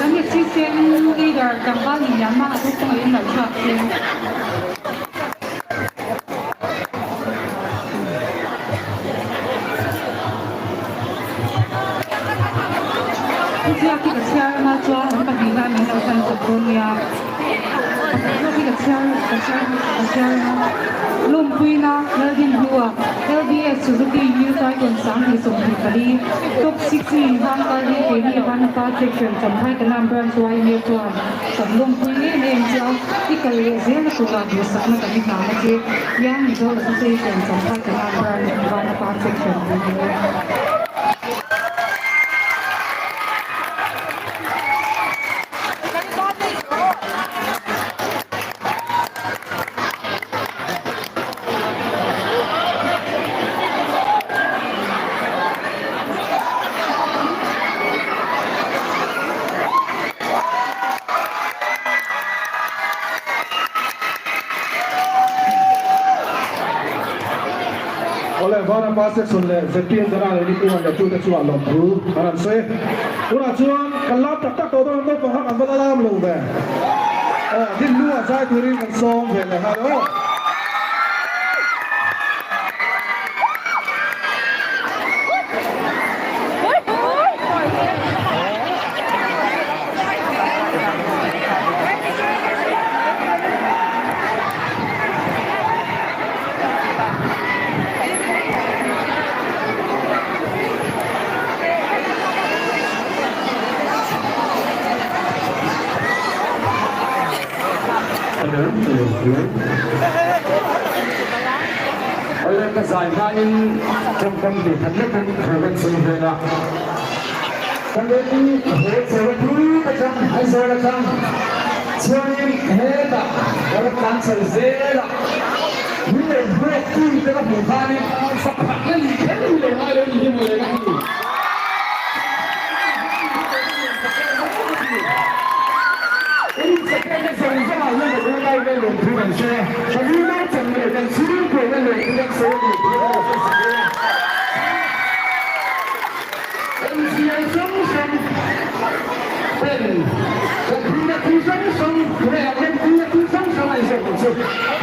Kan assistant leader tlangval in Myanmar a thawk chungah in lo chhuak se. Thuziak hi ka chhiar anga chuan an pahnihna min lo sign sak dawn nia. Pakhat zawk hi ka chhiar ka chhiar ka chhiar anga lawmpuina Laldinhlua LBS Suzuki Youth Icon 2024 Top 16 hang kal hi keini Vanapa Section Champhai Kanam Branch yma chuan kan lawmpui em em che a, i kal leh zel a tura duhsakna kan i hlan a che. Young Mizo Association Champhai Kanam Branch Vanapa Section tih hi. Awle Vanapa section leh ZPM dana leh Nipuan leh tute chuan lawmthu an han sawi. Tunah chuan kan lam tak tak tawh dawn a, naupang kha kan va la lam lo ve. Aw, din lu ah zai turin kan sawm ve leh nghal aw. ka zai hmain tawngkam tih khat lekin thu kan sawi vel a. Kan reti he chawi pui atang Aizawl atang chuanin hetah ka rawn tlan chho zel a, min lo hmuak tu te ka hmuh khanin fak na ni kher hi lo ngai lo ni hi mawle ka ti. Inchakna zawng zawngah hian ka unau te lawmthu kan sawi a, kan unau chang leh kan chhungkaw te lawmthu kan sawi a ni tih ka lo hriatsak dawn a. Enzial hrang hrang ten kan thihna thil hrang hrang leh an rempuina thil hrang hrang a inzawm ang chu.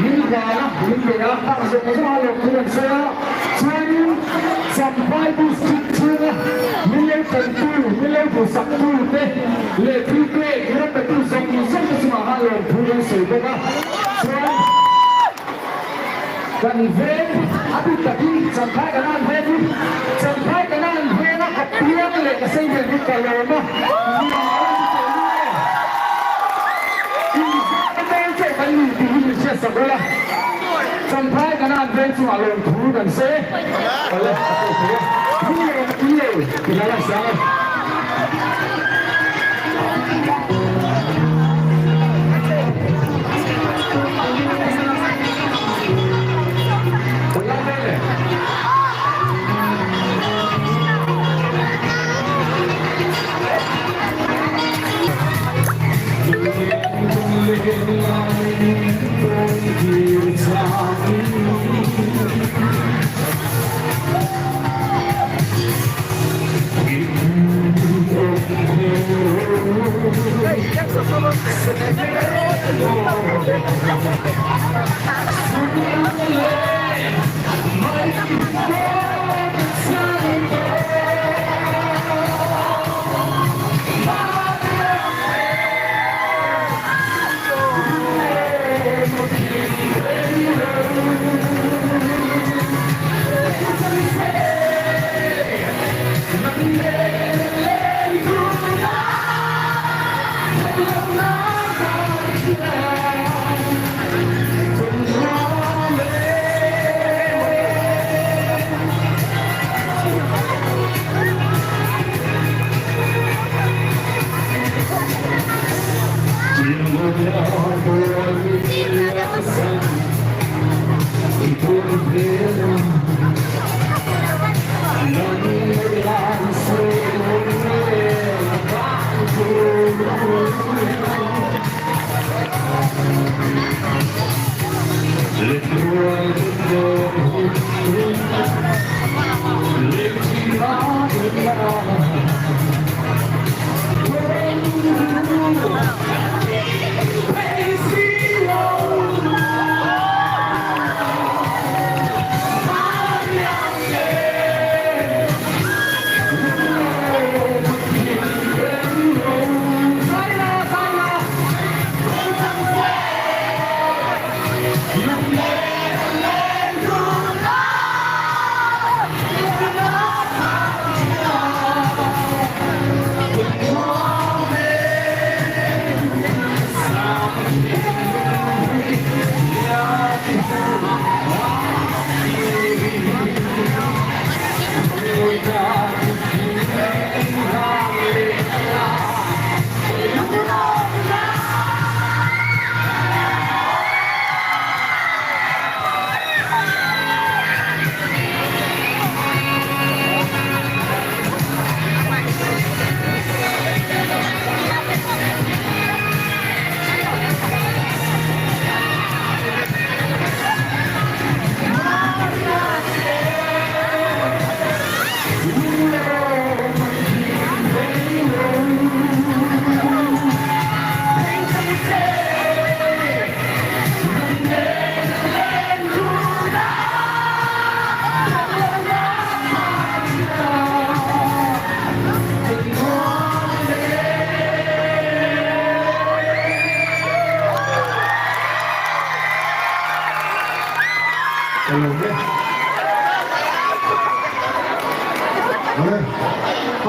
Min van a, min bei a, hang zawng zawng a lawmthu kan sawi a, chuanin Champhai District chhunga min lo tantu, min lo duhsaktu te leh thil pek ram petu zawng zawng te chungah khan lawmthu kan sawi bawk a, chuan. Kan veng a bik takin Champhai Kanan veng hi Champhai Kanan venga ka piang leh ka sei vel hi ka lawm a, nuam ka la ti teh lul e. Inzahna dawn chauh kan ni tih hi min hriatsak rawh a, Champhai Kanan veng chungah lawmthu kan sawi e. Awle, ka sawi thei e. Min lawm a tui lo ti hla lang sang e.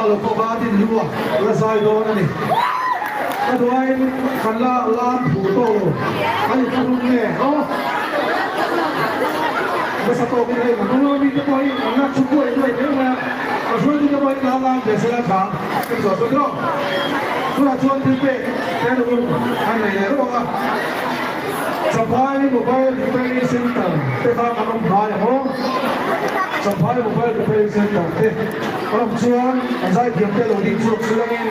Hello pawh kha a din hnu a la zai dawn a ni. Ka duaiin kan la lam phu tawh lo a ni thung nge aw. Nasa tawkin hei kan hnung lama mite pawh hi an la thu buai buai hle mai a, ka hruaitute pawh hi la lam ve se la tha ka ti zawh zawh tawh. Tunah chuan thil pek te hun an nei leh reuh ang a, Champhai Mobile Repairing Centre te kha kan awm hnai ang aw. Champhai Mobile Repairing Centre te kan awm chuan an zaithiam te lo ding chhuak chu langin,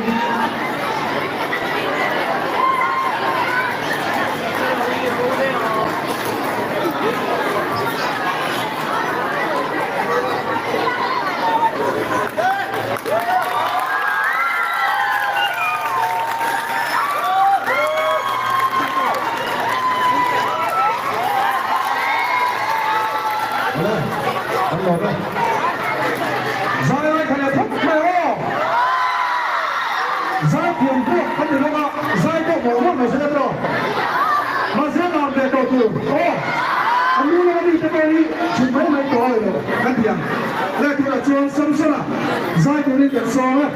Zai lai kha leh phawt mai aw. Zai thiam pawh kan ni bawk a, zai pawh mawlh mawlh mai se la tawh. Mahse lam ve tawh tur aw. A nu lama mite pawh hi chhun mai mai tawh a ni lo kan ti ang. Leh tunah chuan Samsona zai turin kan sawm e.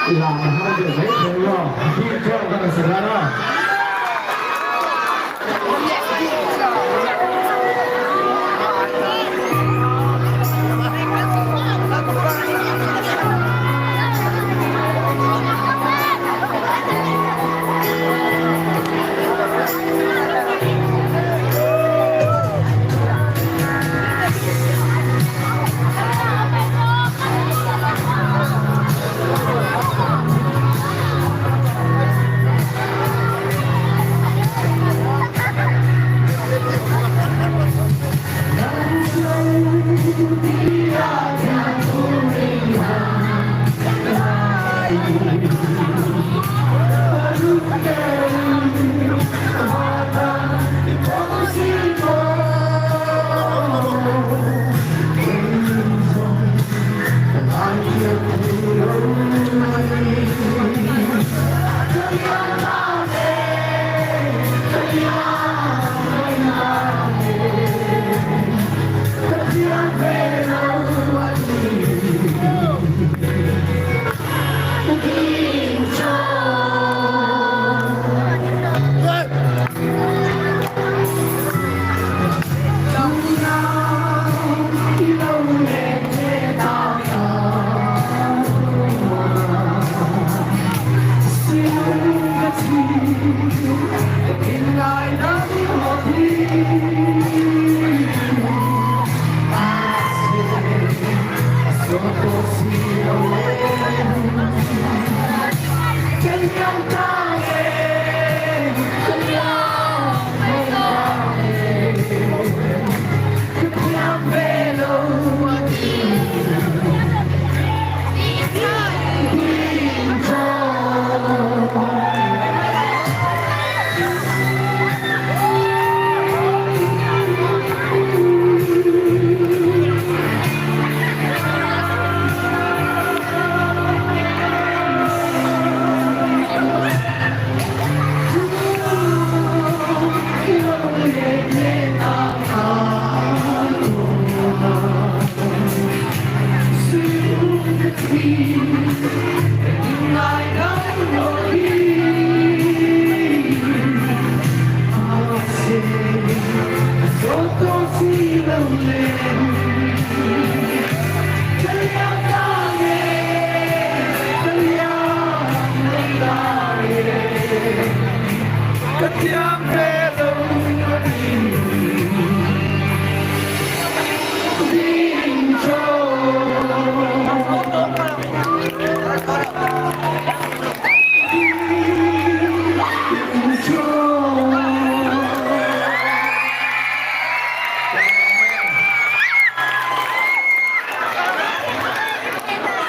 Làm hai điều mấy thế lo, đi cho các bạn sẽ ra đó.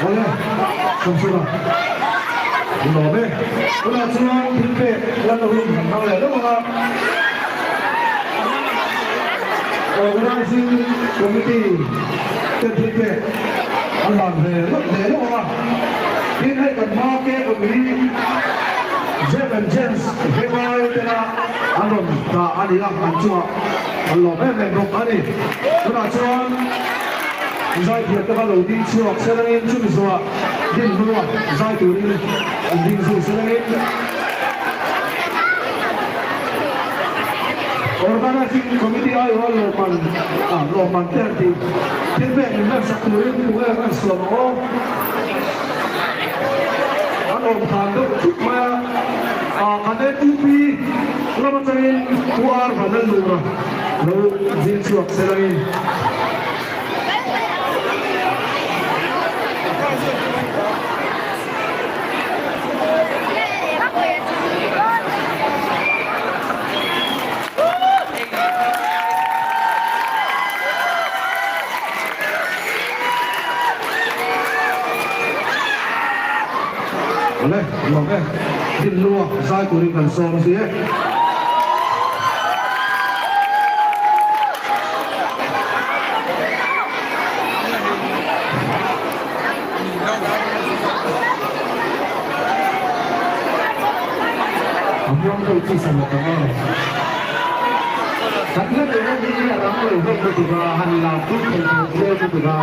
Awle, Samsona, i lawm e. Tunah chuan thil pek lan na hun kan hmang leh deuh ang a. Organising Committee te thil pek an hlan ve lawk ve lawk a, tin hei kan hma ke awm hi Jeff and Jens Vengai tena an rawn dah a ni a, an chungah an lawm em em bawk a ni. Tunah chuan zaithiam te kha lo ding chhuak selangin chumi zawhah din hnua zai turin an ding zui selangin. Organising Committee aiawha lawmman ah lawmman te an tih thil pek min hmansak turin hmu em an suam ang aw. An awm khan deuh thup mai a, ah kan NUP lam atangin Pu Ar Vanlalnura lo ding chhuak se langin. Awle, nuam e. Dinhlua zai turin kan sawm zui e. A muang deuh chi sa lawk ang aw. Kan hla tur ho hi a rang lo hlawm lutuk a, han lam pui thei tur tlem lutuk a.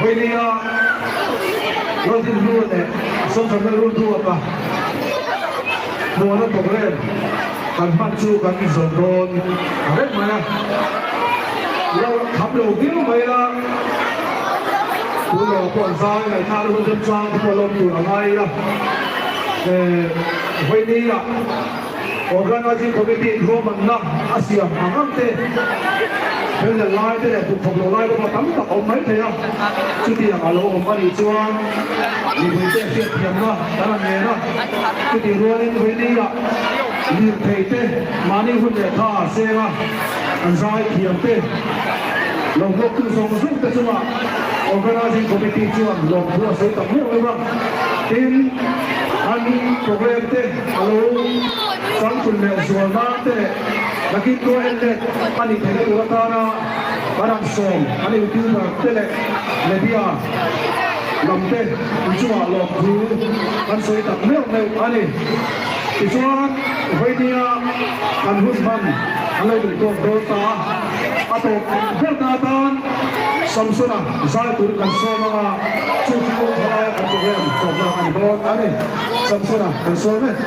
Vawinia Lalthinhlua leh Samsona Rulduata hmuahna program kan hman chu kan inzawm dawn ta reng mai a, lo kham lo viau mai la, tun lawng pawh an zai ngaihthlak hun remchang te pawh lawm tur a ngai a, Vawinia Organizing Committee in ruahmanna a siam ang ang te, felhlel lai te leh duhkhawp loh lai te pawh tam tak a awm mai thei a, chutiang a lo awm a nih chuan mipuite hriatthiamna kan han ngen a, chutih rualin Vawinia lirthei te mahni hun leh tha senga an zai thiam te lo nghawktu zawng zawng te chungah Organizing Committee chuan lawmthu a sawi tak meuh meuh a, tin an program te A lo changchun leh zual nan te leh nakin tuah en let a nih theihna tur atana kan han sawm an youtuber te leh media lam te inchungah lawmthu kan sawi tak meuh meuh a ni. Tichuan vawinia kan hun hman an lo duhtawk dawn ta a, a tawp berna atan Samsona zai turin kan sawm anga chu chu thalaia kan program tawpna a ni dawn a ni. Samsona kan sawi mek.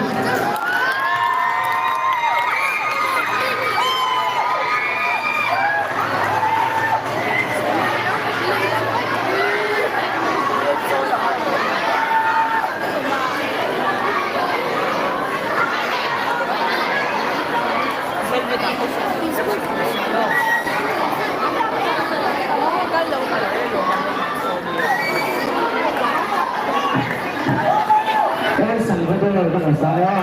El Salvador ka la zai a.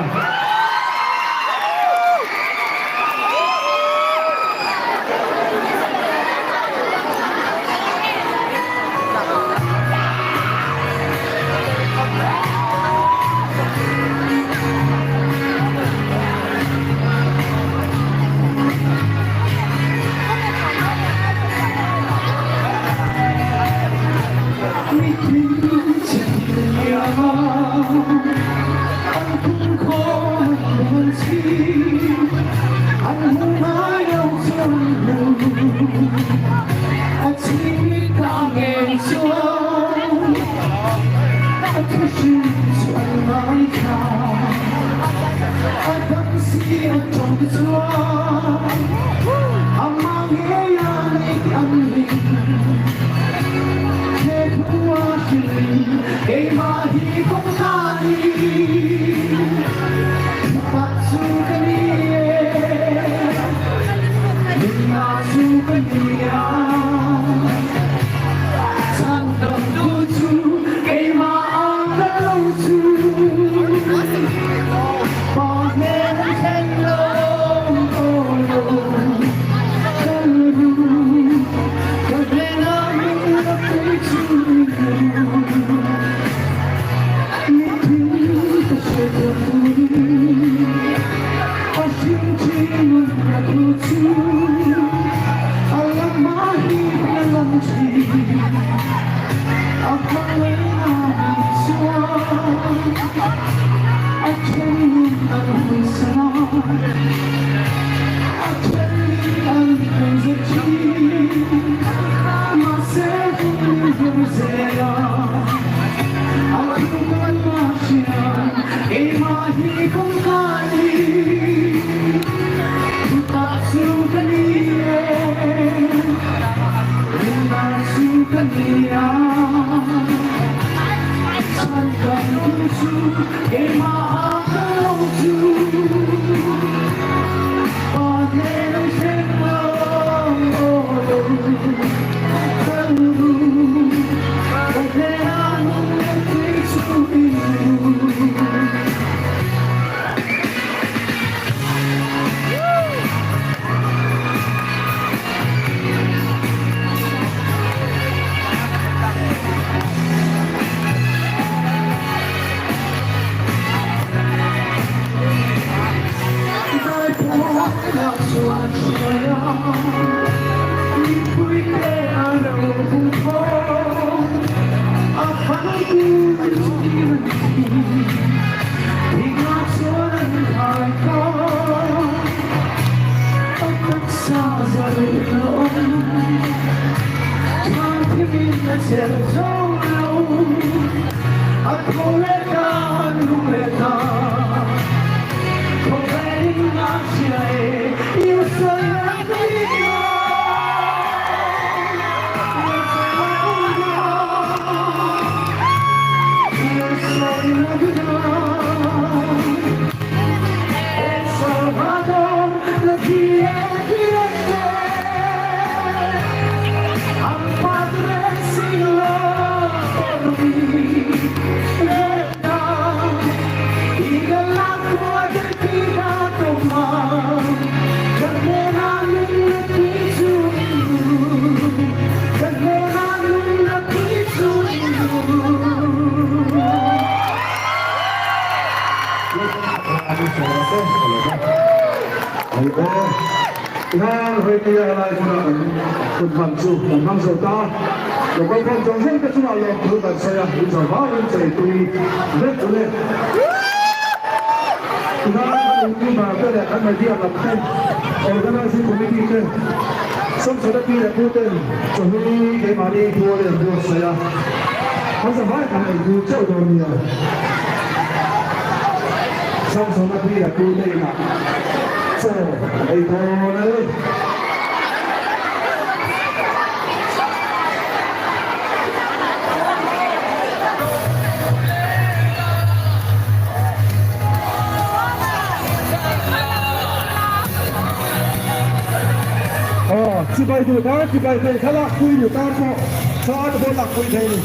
Chibai duh tan chibai thei thlalak pui duh tan pawh thla te pawh lak pui thei a ni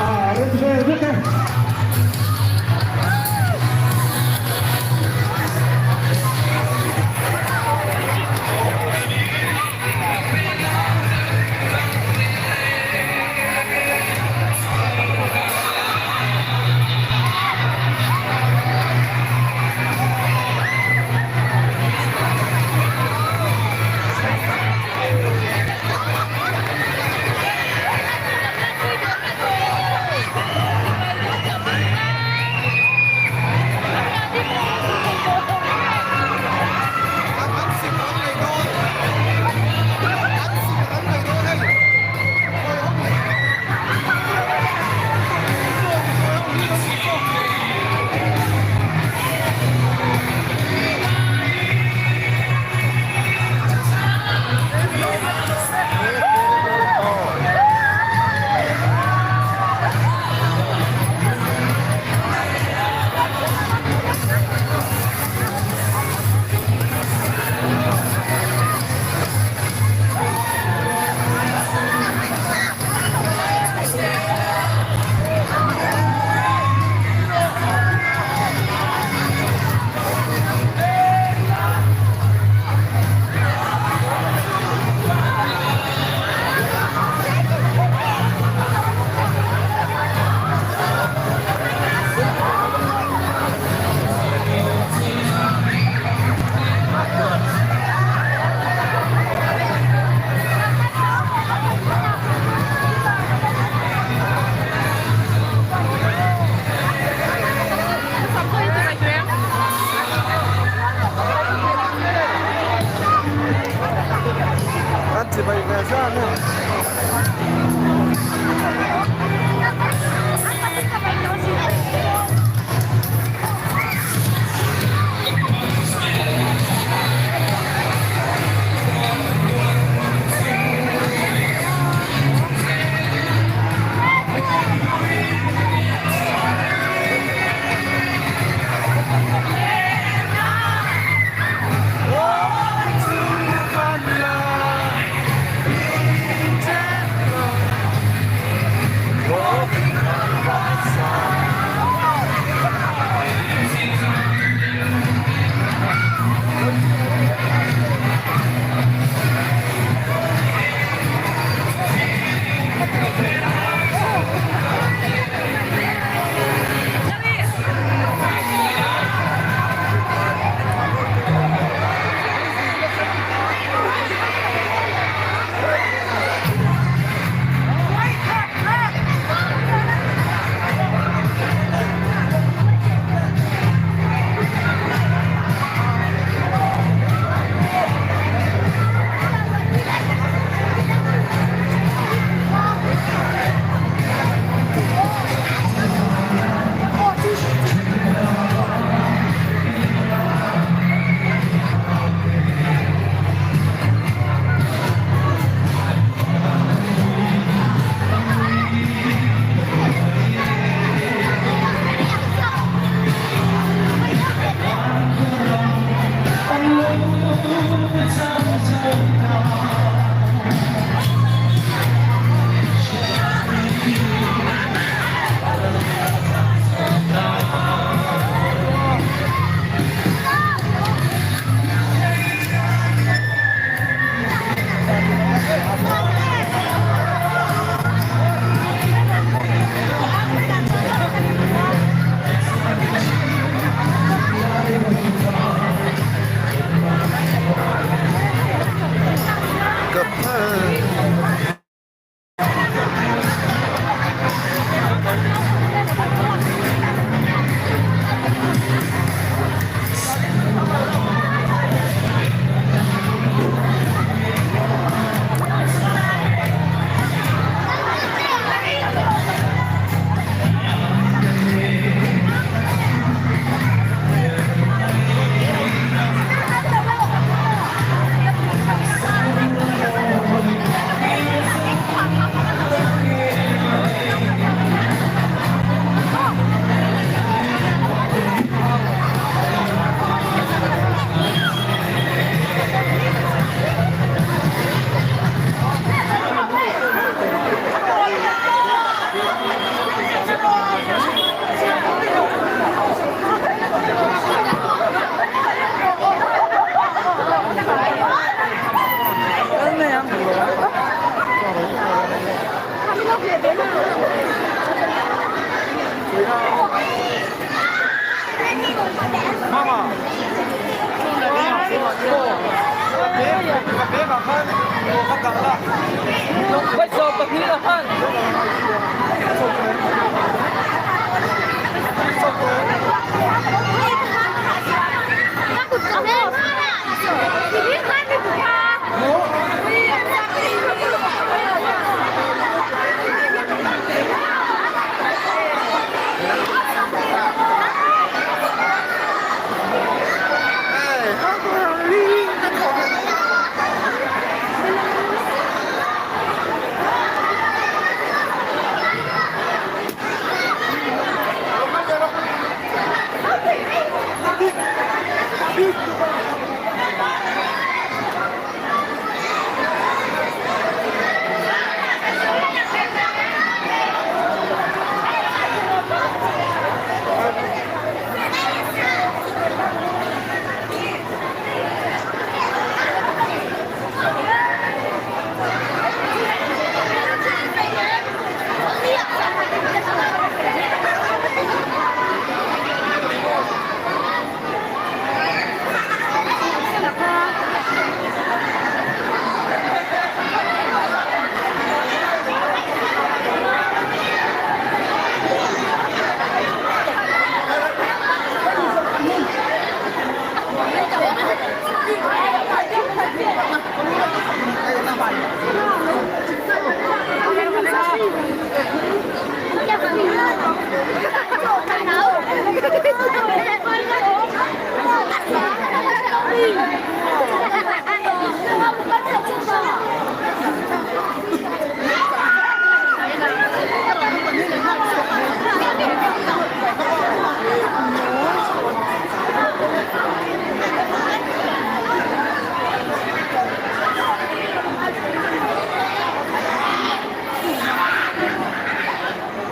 a rem vel vek e.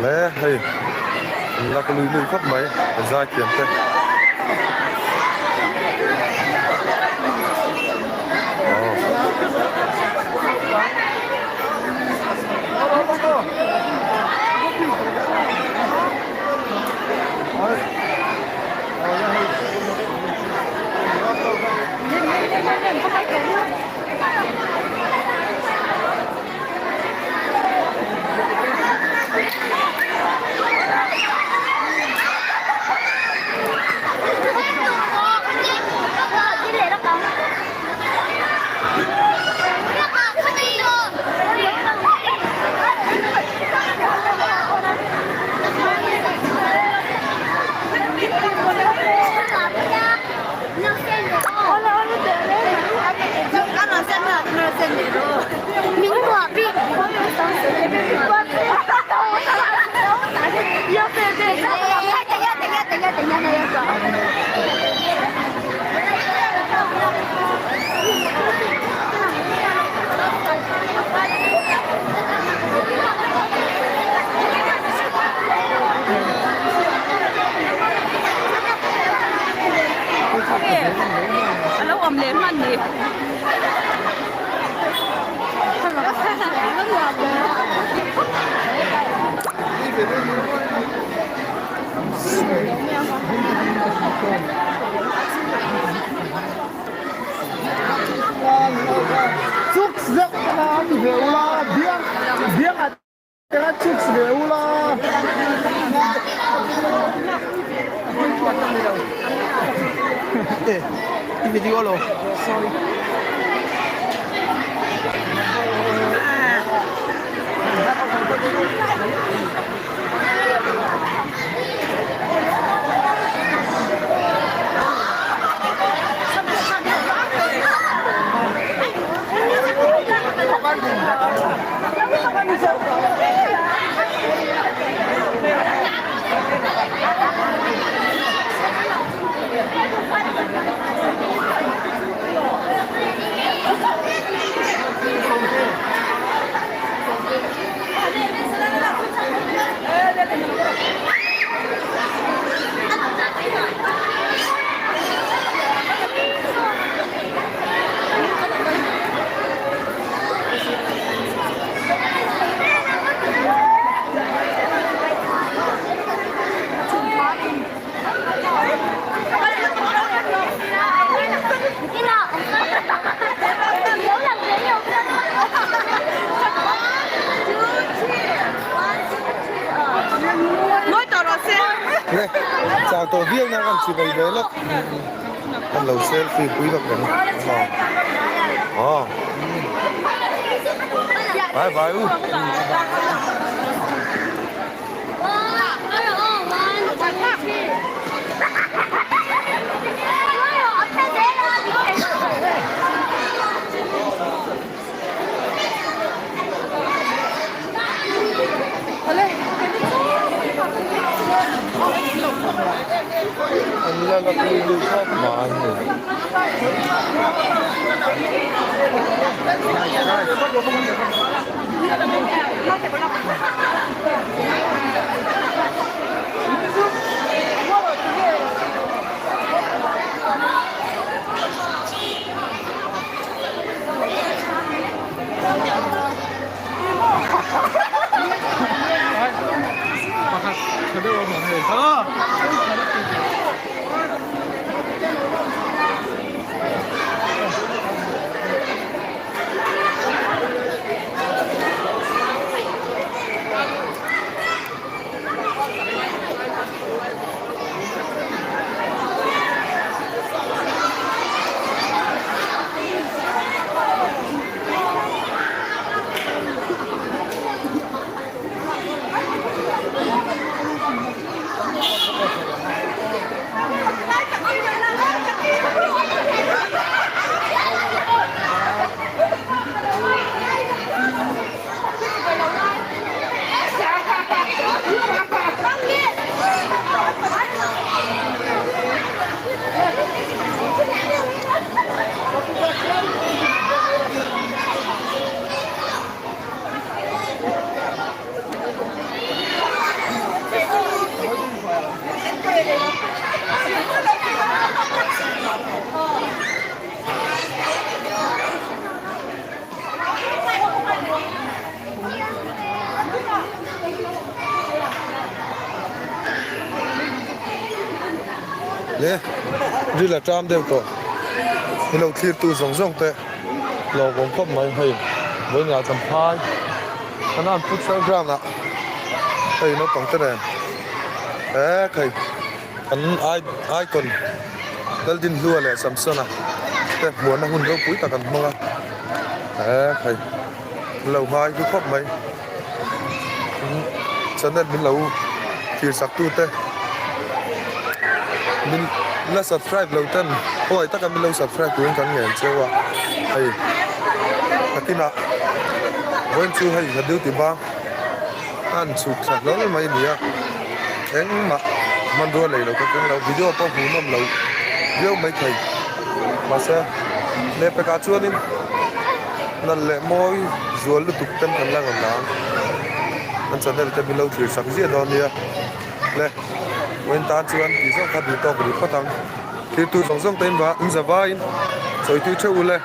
Le hei an la ka lui lui khawp mai an zai thiam te. Le chak tawh viau na kan chibai ve lawk kan lo selfie pui lawk ang aw bye bye u. An la la pui lui khawp mai a ni. Le ril a ṭam deuh tawh i lo thlir tu zawng zawng te hlauhawm khawp mai hei vawiinah kan phai Kanan futsal ground ah hei naupang te nen he hei kan icon Laldinhlua leh Samsona te hmuahna hun ropui tak an hmang a he hei an lo ngai hlu khawp mai channel min lo thlir sak tu te min la subscribe lo ten khawngaih taka min lo subscribe turin kan ngen cheu a hei nakinah vawiin chu hei ka duty bang a an chhuk thla hlawl mai a ni a engmah hmanrua lei lo ka keng lo video pawh hmuhnawm lo viau maithei mahse lehpekah chuanin. Nalh leh mawi zual lutuk ten kan la rawn ang. An channel te min lo thlir sak ziah dawn nia. Le, vawiin tan chuan tih zawng kha duh tawk rih phawt ang. Thirtu zawng zawng te in va in za vaiin sawi tui theuh u le.